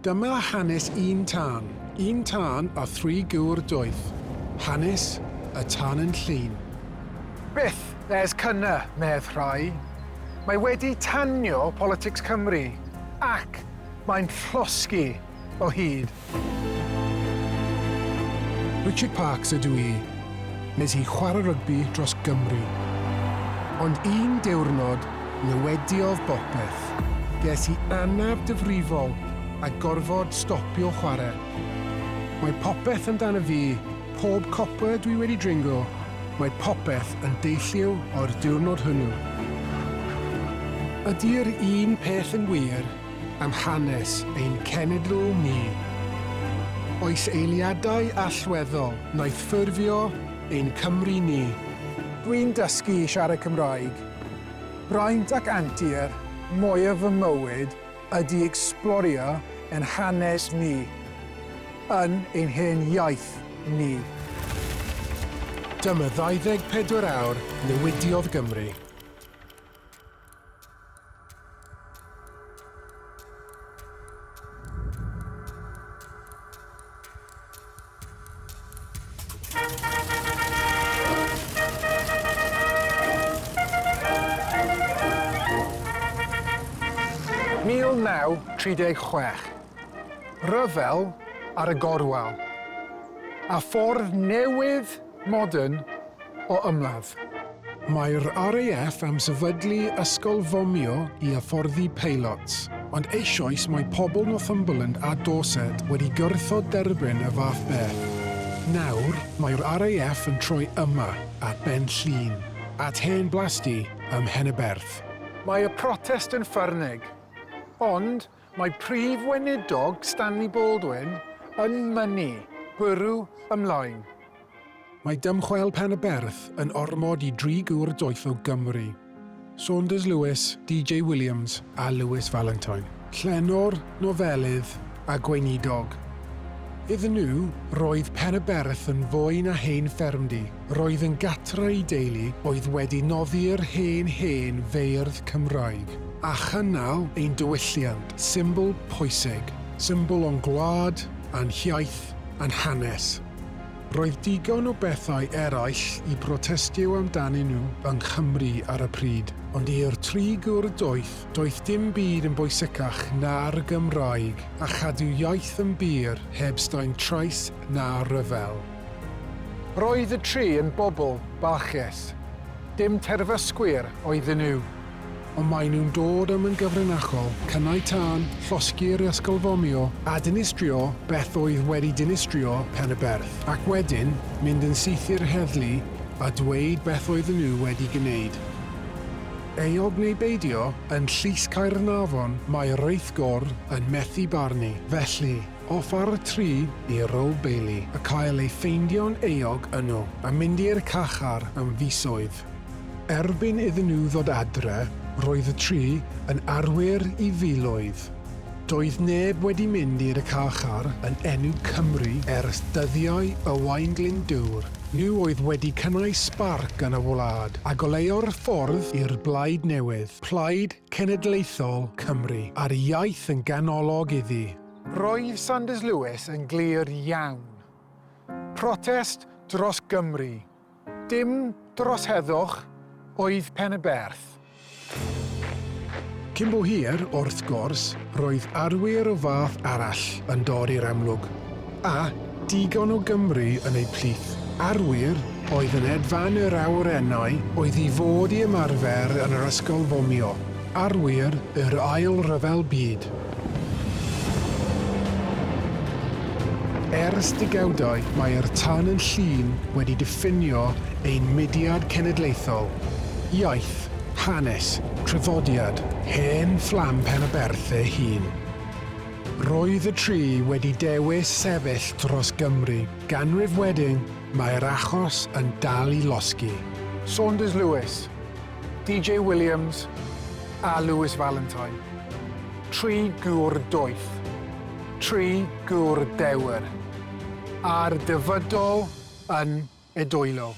Dyma hanes un tân, un tân a thri gŵr doeth. Hanes y tân yn Llŷn. Byth ers cynnar, medd rhai. Mae wedi tanio politics Cymru, ac mae'n llosgi o hyd. Richard Parks ydw i. Nes i chwarae rygbi dros Gymru. Ond un diwrnod, newidiodd bopeth. Ges i anaf difrifol a gorfod stopio chwarae. Mae popeth amdano fi, pob copa dwi wedi dringo, mae popeth yn deillio o'r diwrnod hwnnw. Ydy'r un peth yn wir am hanes ein cenedl ni. Oes eiliadau allweddol wnaeth ffurfio ein Cymru ni. Dwi'n dysgu i siarad Cymraeg. Braint ac antur mwyaf fy mywyd ydy ecsblorio ein hanes ni, yn ein hen iaith ni. Dyma 24 awr newidiodd Gymru. ...1936. Rhyfel ar y gorwel. A ffordd newydd modern o ymladd. Mae'r RAF am sefydlu ysgol fomio i hyfforddi peilots, ond eisoes mae pobl Northumberland a Dorset wedi gwrthod derbyn y fath beth. Nawr, mae'r RAF yn troi yma, at Ben Llŷn, at hen blasty ym Mhen-y-berth. Mae y protest yn ffyrnig, ond mae Prif Weinidog Stanley Baldwin yn mynnu bwrw ymlaen. Mae dymchwel Pen-y-berth yn ormod i dri gŵr doeth o Gymru, Saunders Lewis, DJ Williams a Lewis Valentine, llenor, nofelydd a gweinidog. Iddyn nhw, roedd Pen-y-berth yn fwy na hen ffermdy, roedd yn gatre i deulu oedd wedi noddi'r hen hen feirdd Cymraeg, a chynnal ein diwylliant, symbol pwysig, symbol o'n gwlad, a'n hiaith, a'n hanes. Roedd digon o bethau eraill i brotestio amdanyn nhw yng Nghymru ar y pryd, ond i'r tri gŵr doeth, doedd dim byd yn bwysicach na'r Gymraeg, a chadw iaith yn bur heb staen trais na rhyfel. Roedd y tri yn bobl balchus. Dim terfysgwyr oedden nhw. Ond maen nhw'n dod am yn gyfrinachol, cynnau tân, llosgi'r ysgol fomio, a dinistrio beth oedd wedi dinistrio Pen-y-berth, ac wedyn mynd yn syth i'r heddlu a dweud beth oedden nhw wedi gwneud. Euog neu beidio, yn Llys Caernarfon mae'r rheithgor yn methu barnu, felly, off ar y tri i'r Old Bailey a cael eu ffeindio'n euog yno, a mynd i'r carchar am fisoedd. Erbyn iddyn nhw ddod adre, roedd y tri yn arwyr i filoedd. Doedd neb wedi mynd i'r carchar yn enw Cymru ers dyddiau Owain Glyndŵr. Nhw oedd wedi cynnau sbarc yn y wlad a goleuo'r ffordd i'r blaid newydd, Plaid Cenedlaethol Cymru, a'r iaith yn ganolog iddi. Roedd Saunders Lewis yn glir iawn. Protest dros Gymru. Dim dros heddwch oedd Pen-y-berth. Cyn bo hir, wrth gwrs, roedd arwyr o fath arall yn dod i'r amlwg, a digon o Gymry yn eu plith. Arwyr oedd yn hedfan yr awyrennau oedd i fod i ymarfer yn yr ysgol fomio. Arwyr yr Ail Ryfel Byd. Ers degawdau mae'r tân yn Llŷn wedi diffinio ein mudiad cenedlaethol, iaith, hanes, traddodiad, hen fflam Pen-y-berth ei hun. Roedd y tri wedi dewis sefyll dros Gymru. Ganrif wedyn, mae'r achos yn dal i losgi. Saunders Lewis, DJ Williams a Lewis Valentine. Tri gŵr doeth. Tri gŵr dewr. A'r dyfodol yn eu dwylo.